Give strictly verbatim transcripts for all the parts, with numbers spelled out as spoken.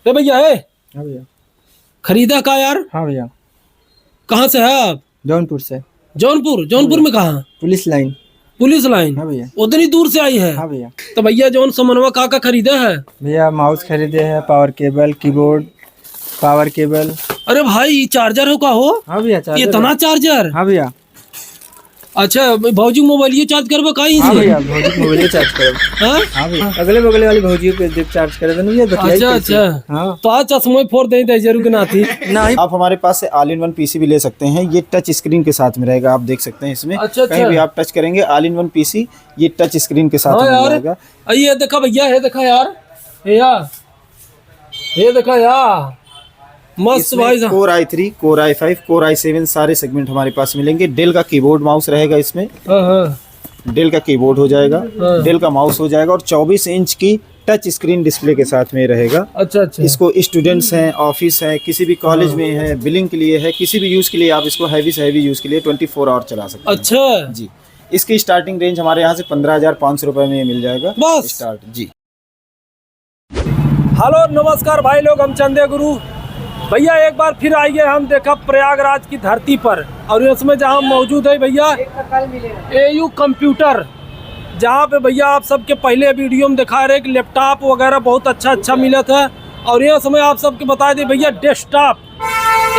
ए भैया, ए? हाँ भैया। खरीदा का यार? हाँ भैया। कहाँ से है आप? जौनपुर से। जौनपुर? जौनपुर हाँ भैया। में कहाँ? पुलिस लाइन। पुलिस लाइन? हाँ भैया। उतनी दूर से आई है? हाँ भैया। तो भैया, जौन सामानवा का का खरीदा है? भैया, माउस खरीदे हैं, पावर केबल, कीबोर्ड, पावर केबल। अरे भाई, ये चार्जर हो का हो? हाँ भैया, चार्जर इतना है। चार्जर? हाँ भैया। अच्छा, भौजी मोबाइलियो चार्ज करबो का इसे? हाँ भैया, भौजी मोबाइलियो चार्ज करब। हाँ? हाँ भैया, अगले बगले वाली भौजियों पे दे चार्ज करे देना भैया, बतियाई अच्छा, कैसे? अच्छा। हाँ। तो आज चश्मा फोड़ दे दे जरूर के नाती। नहीं। आप हमारे पास से ऑल इन वन पीसी भी ले सकते हैं, ये टच स्क्रीन के साथ में रहेगा, आप देख सकते हैं इसमें। अच्छा, कहीं अच्छा। भी आप टच करेंगे, ऑल इन वन पीसी, ये टच स्क्रीन के साथ हाँ में यार। रहेगा। आ, ये देखा भैया, ये देखा यार, ये यार, ये देखा यार, मस्त इसमें भाई साहब। Core i three, Core i five, Core i seven सारे सेगमेंट हमारे पास मिलेंगे। डेल का कीबोर्ड माउस रहेगा इसमें। हाँ, हाँ। डेल का कीबोर्ड हो जाएगा, हाँ। डेल का माउस हो जाएगा और चौबीस इंच की टच स्क्रीन डिस्प्ले के साथ में रहेगा। अच्छा, अच्छा। इसको स्टूडेंट्स हैं, ऑफिस है, किसी भी कॉलेज हाँ। में है, बिलिंग के लिए है, किसी भी यूज़ के लिए आप इसको हैवी से हैवी यूज़ के लिए ट्वेंटी फ़ोर आवर चला सकते हैं। अच्छा। जी। इसकी स्टार्टिंग रेंज हमारे यहाँ से पंद्रह हज़ार पाँच सौ रुपये में ये मिल जाएगा। बस। स्टार्ट, जी। हेलो, नमस्कार भाई लोग, हम चंदे गुरु। भैया, एक बार फिर आइए, हम देखा प्रयागराज की धरती पर, और इसमें जहाँ मौजूद है भैया, एयू कंप्यूटर, जहाँ पे भैया आप सबके पहले वीडियो में दिखा रहे कि लैपटॉप वगैरह बहुत अच्छा अच्छा मिलत है, और ये समय आप सबके बता दे भैया, डेस्कटॉप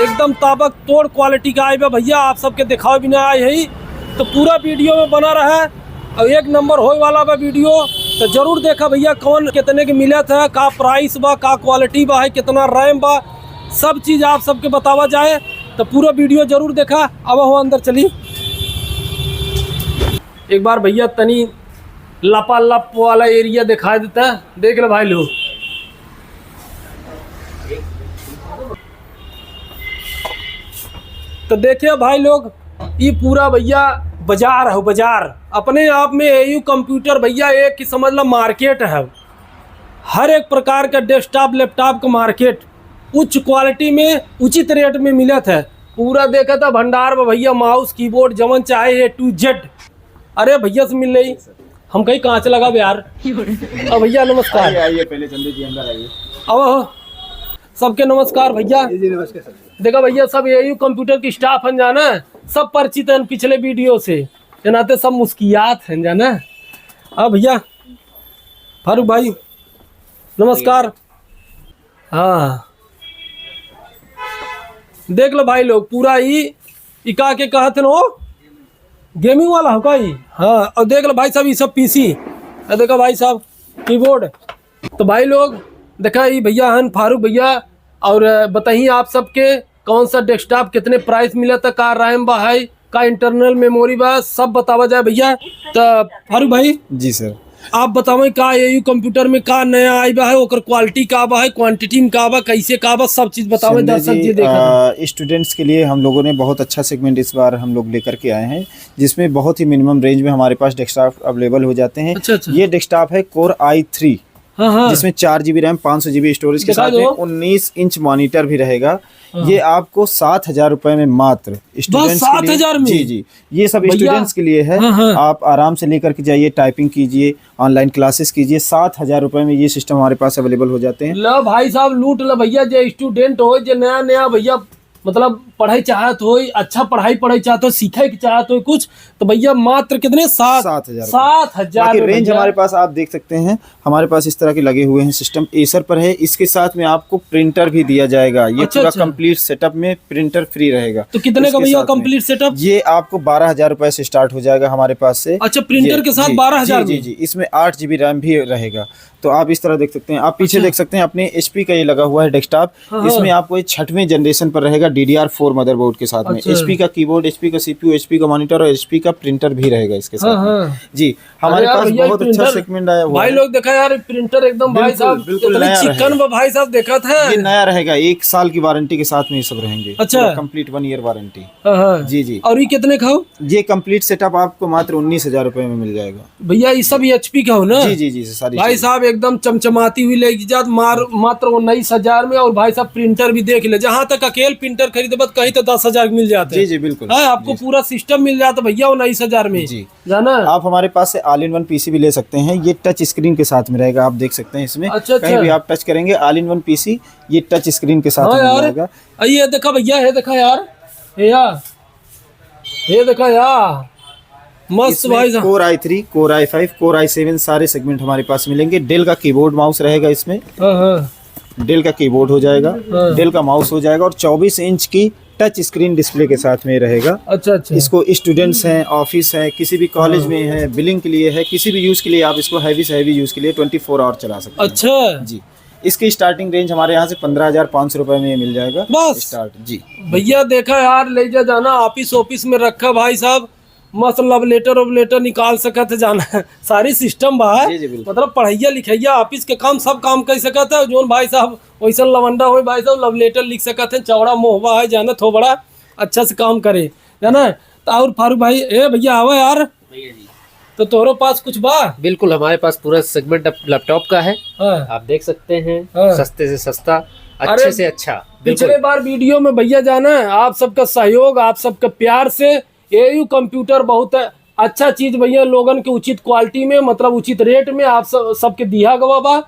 एकदम ताबक तोड़ क्वालिटी का आए बा भैया, आप सबके दिखावे भी ना आए है, तो पूरा वीडियो में बना रहे। और एक नंबर होए वाला बा वीडियो, तो जरूर देखा भैया, कौन कितने के मिलत है, का प्राइस बा, का क्वालिटी बा है, कितना रैम बा, सब चीज़ आप सबके बतावा जाए। तो पूरा वीडियो जरूर देखा। अब हो अंदर चली, एक बार भैया तनी लपालप वाला एरिया दिखा देता, देख लो भाई लोग। तो देखिए भाई लोग, ई पूरा भैया बाजार है, बाजार। अपने आप में एयू कंप्यूटर भैया एक ही समझ ला मार्केट है। हर एक प्रकार का डेस्कटॉप, लैपटॉप का मार्केट उच्च क्वालिटी में, उचित रेट में मिलत है। पूरा देखा था भंडार में भैया, माउस, कीबोर्ड, जवन चाहे A to Z। अरे भैया से मिल रही, हम कहीं कांच लगा बे यार। अब भैया नमस्कार। आइए, आइए, पहले चंदे जी अंदर आइए। अब हो, सबके नमस्कार भैया। जी, जी, नमस्कार सर। देखा भैया, सब एयू कंप्यूटर की स्टाफ हैं जाना, सब परिचित हैं पिछले वीडियो से, ये नाते सब मुस्कियात हैं जाना। हाँ भैया, फारूक भाई नमस्कार। हाँ, देख लो भाई लोग, पूरा ई, ई का के कहत हैं हो, गेमिंग वाला हो का ई? हाँ, और देख लो भाई साहब, ई सब पीसी, और देखो भाई साहब, कीबोर्ड। तो भाई लोग, देखा, ई भैया हन फारूक भैया, और बताइए आप सबके कौन सा डेस्कटॉप कितने प्राइस मिला था, का रैम बा है, का इंटरनल मेमोरी बा, सब बतावा जाए भैया। तो फारूक भाई, जी सर। आप बतावें का एयू कंप्यूटर में का नया आई बा है, ओकर क्वालिटी का बा है, क्वांटिटी में का बा, कैसे का बा, सब चीज़ बतावें संजय दर्शक जी, जी देखा था। अ, स्टूडेंट्स के लिए हम लोगों ने बहुत अच्छा सेगमेंट इस बार हम लोग लेकर के आए हैं, जिसमें बहुत ही मिनिमम रेंज में हमारे पास डेस्कटॉप अवेलेबल हो जाते हैं। अच्छा, अच्छा। ये डेस्कटॉप है कोर आई थ्री, हाँ, हाँ। जिसमें चार जीबी रैम, पाँच सौ जीबी स्टोरेज के दिखा साथ में दो। उन्नीस इंच मॉनिटर भी रहेगा। हाँ। ये आपको सात हज़ार रुपये में मात्र बस स्टूडेंट्स के लिए। सात हज़ार में? जी, जी, ये सब भैया। स्टूडेंट्स के लिए है। हाँ, हाँ। आप आराम से लेकर के जाइए, टाइपिंग कीजिए, ऑनलाइन क्लासेस कीजिए, सात हज़ार रुपये में ये सिस्टम हमारे पास अवेलेबल हो जाते हैं। लो भाई साहब, लूट लो भैया, जे स्टूडेंट हो, जे नया नया भैया मतलब पढ़ाई चाहत होई, अच्छा पढ़ाई पढ़ाई चाहत हो, सीखे के चाहत हो कुछ, तो भैया मात्र कितने? सात, सात हज़ार रुपये। सात हज़ार बाकी में रेंज भैया। हमारे पास आप देख सकते हैं, हमारे पास इस तरह के लगे हुए हैं, सिस्टम एसर पर है। इसके साथ में आपको प्रिंटर भी दिया जाएगा। ये अच्छा, पूरा अच्छा। कंप्लीट सेटअप में प्रिंटर फ्री रहेगा। तो कितने का इसके भैया साथ में। कंप्लीट सेटअप? ये आपको बारह हज़ार रुपये से स्टार्ट हो जाएगा हमारे पास से। अच्छा, प्रिंटर ये, के साथ जी, बारह हज़ार जी, में? जी, जी। इसमें आठ जीबी रैम भी रहेगा। तो आप इस तरह देख सकते हैं, आप पीछे अच्छा। देख सकते हैं अपने एचपी का ये लगा हुआ है डेस्कटॉप। हाँ, हाँ। इसमें आपको ये छठवें जनरेशन पर रहेगा डीडीआर फ़ोर मदरबोर्ड के साथ में। अच्छा। एचपी का कीबोर्ड, एचपी का सीपीयू, एचपी का मॉनिटर और एचपी का प्रिंटर भी रहेगा इसके साथ हाँ, में। हाँ। जी, हमारे अरे यार पास भैया, बहुत अच्छा प्रिंटर, सेगमेंट आया हुआ भाई है। लोग देखा यार, प्रिंटर एकदम भाई बिल्कुल, साहब, बिल्कुल इतना नया चिकन रहेगा। बा भाई साहब, देखा था। ये नया रहेगा, एक साल की वारंटी के साथ में ये सब रहेंगे। अच्छा। पूरा कंप्लीट वन ईयर वारंटी। हाँ, हाँ। जी, जी। और ये कितने का हो? ये कंप्लीट सेटअप आपको मात्र उन्नीस हज़ार रुपये में मिल जाएगा। भैया, ये सब एचपी का हो ना? जी, जी, जी, सारी भाई चीज़ें। साहब, एकदम चमचमाती हुई लेगी जात मार, मात्र उन्नीस हज़ार में। और भाई साहब, प्रिंटर भी देख ले, जहाँ तक अकेल प्रिंटर खरीदे बस कहीं तो दस हजार मिल जाते जी, हैं। जी, बिल्कुल। हाँ, आपको जी। पूरा सिस्टम मिल जाता भैया उन्नीस हजार में। जी। जाना है? आप हमारे पास से ऑल इन वन पीसी भी ले सकते हैं, ये टच स्क्रीन के साथ में रहेगा, आप देख सकते हैं इसमें। अच्छा, कहीं अच्छा। भी आप टच करेंगे, ऑल इन वन पीसी, ये टच स्क्रीन के साथ हाँ में यार। रहेगा। अ, ये देखा भैया, ये देखा यार, ये यार, ये देखा यार, मस्त इसमें भाई साहब। Core i three, Core i five, Core i seven सारे सेगमेंट हमारे पास मिलेंगे। डेल का कीबोर्ड माउस रहेगा इसमें। हाँ, हाँ। डेल का कीबोर्ड हो जाएगा, हाँ। डेल का माउस हो जाएगा और चौबीस इंच की टच स्क्रीन डिस्प्ले के साथ में रहेगा। अच्छा, अच्छा। इसको स्टूडेंट्स हैं, ऑफिस है, किसी भी कॉलेज हाँ। में है, बिलिंग के लिए है, किसी भी यूज़ के लिए आप इसको हैवी से हैवी यूज़ के लिए ट्वेंटी फ़ोर आवर चला सकते हैं। अच्छा। जी। इसकी स्टार्टिंग रेंज हमारे यहाँ से पन्द्रह हजार पाँच सौ रुपये में ये मिल जाएगा। बस। स्टार्ट, जी। भैया देखा यार, ले जा जाना, ऑफिस, ऑफिस में रखा भाई साहब, मस्त लव लेटर, वव लेटर निकाल सकत है जाना। सारी सिस्टम बा है। जी, जी, बिल्कुल। मतलब पढ़ैया लिखैया, ऑफिस के काम, सब काम कर सकत है। जोन भाई साहब वैसन लवंडा होई भाई साहब, लव लेटर लिख सकत है, चौड़ा मोहबा है जाना, थोबड़ा अच्छा से काम करे जाना। तो और फारूक भाई, ए भैया आवा यार। भैया जी। तो तोहरो पास कुछ बा? बिल्कुल, हमारे पास पूरा सेगमेंट अब लैपटॉप का है। हाँ। आप देख सकते हैं, हाँ। सस्ते से सस्ता, अरे, अच्छे से अच्छा। बिल्कुल। पिछले बार वीडियो में भैया जाना, आप सबका सहयोग, आप सबका प्यार से एयू कंप्यूटर बहुत अच्छा चीज भैया, लोगन के उचित क्वालिटी में, मतलब उचित रेट में आप सब, सबके दिया गवा बा।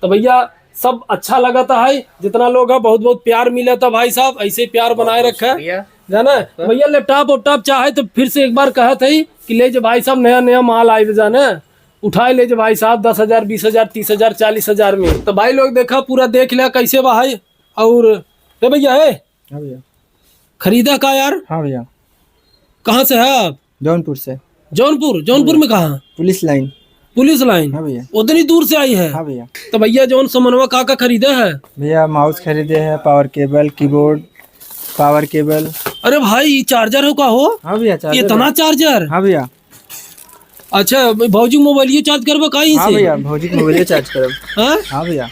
तो भैया सब अच्छा लगता है, जितना लोग है बहुत बहुत प्यार मिलता भाई साहब, ऐसे ही प्यार बहुत बनाए बहुत रखे। शुक्रिया। जाना है? आपका। भैया लैपटॉप वैपटॉप चाहे तो फिर से एक बार कहत है कि ले जे भाई साहब, नया नया माल आए जाना, उठाए ले जे भाई साहब, दस हजार, बीस हजार, तीस हजार, चालीस हजार में। तो भाई लोग देखा, पूरा देख लिया कैसे बा है। और ए भैया है, हाँ भैया। खरीदा का यार? हाँ भैया। कहाँ से है आप? जौनपुर से। जौनपुर? जौनपुर हाँ भैया। में कहाँ? पुलिस लाइन। पुलिस लाइन? हाँ भैया। उतनी दूर से आई है? हाँ भैया। तो भैया जौन समनवा का का खरीदे है? भैया माउस खरीदे है, पावर केबल, कीबोर्ड, पावर केबल। अरे भाई, ये चार्जर हो का हो? हाँ भैया, चार्जर इतना है। चार्जर? हाँ भैया। अच्छा, भौजी मोबाइलियो चार्ज करबा का यहीं हाँ से? भैया, भौजी के मोबाइलियो चार्ज करब। हाँ? हाँ भैया।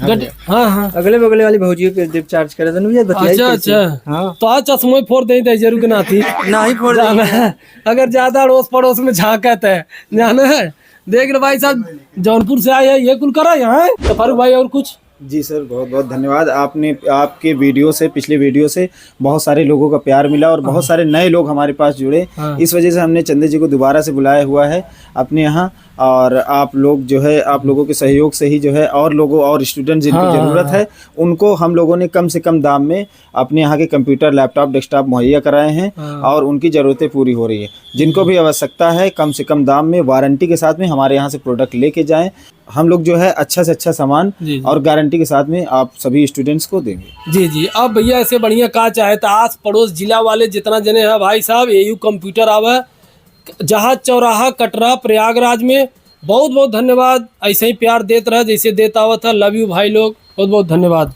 हाँ गट-, भैया। हाँ, हाँ। अगले बगले वाली भौजियों के देब चार्ज करे देनु भैया, बतियाई अच्छा, कैसे? अच्छा। हाँ। तो आज चश्मो फोड़ दे दे जरूर के नाती। नहीं फोड़ जाना देंगे। है। अगर ज्यादा अड़ोस पड़ोस में झांकत है, जाना है? देख लो भाई साहब, जौनपुर से आए हैं, ये कुल करा यहाँ है। तो फारूक भाई और कुछ? जी सर, बहुत बहुत धन्यवाद। आपने, आपके वीडियो से, पिछले वीडियो से बहुत सारे लोगों का प्यार मिला और बहुत हाँ। सारे नए लोग हमारे पास जुड़े। हाँ। इस वजह से हमने चंदे जी को दोबारा से बुलाया हुआ है अपने यहाँ। और आप लोग जो है, आप लोगों के सहयोग से ही जो है और लोगों और स्टूडेंट जिनको हाँ, हाँ, ज़रूरत हाँ। है, उनको हम लोगों ने कम से कम दाम में अपने यहाँ के कंप्यूटर, लैपटॉप, डेस्कटॉप मुहैया कराए हैं हाँ। और उनकी ज़रूरतें पूरी हो रही है। जिनको भी आवश्यकता है, कम से कम दाम में वारंटी के साथ में हमारे यहाँ से प्रोडक्ट लेके जाएँ। हम लोग जो है अच्छा से अच्छा सामान जी, जी। और गारंटी के साथ में आप सभी स्टूडेंट्स को देंगे। जी, जी। अब भैया ऐसे बढ़िया का चाहे तो आस पड़ोस जिला वाले जितना जने हैं भाई साहब, एयू कंप्यूटर आवे, जहाज चौराहा, कटरा, प्रयागराज में। बहुत बहुत धन्यवाद, ऐसे ही प्यार देत रह जैसे देत आवत है। लव यू भाई लोग, बहुत बहुत धन्यवाद।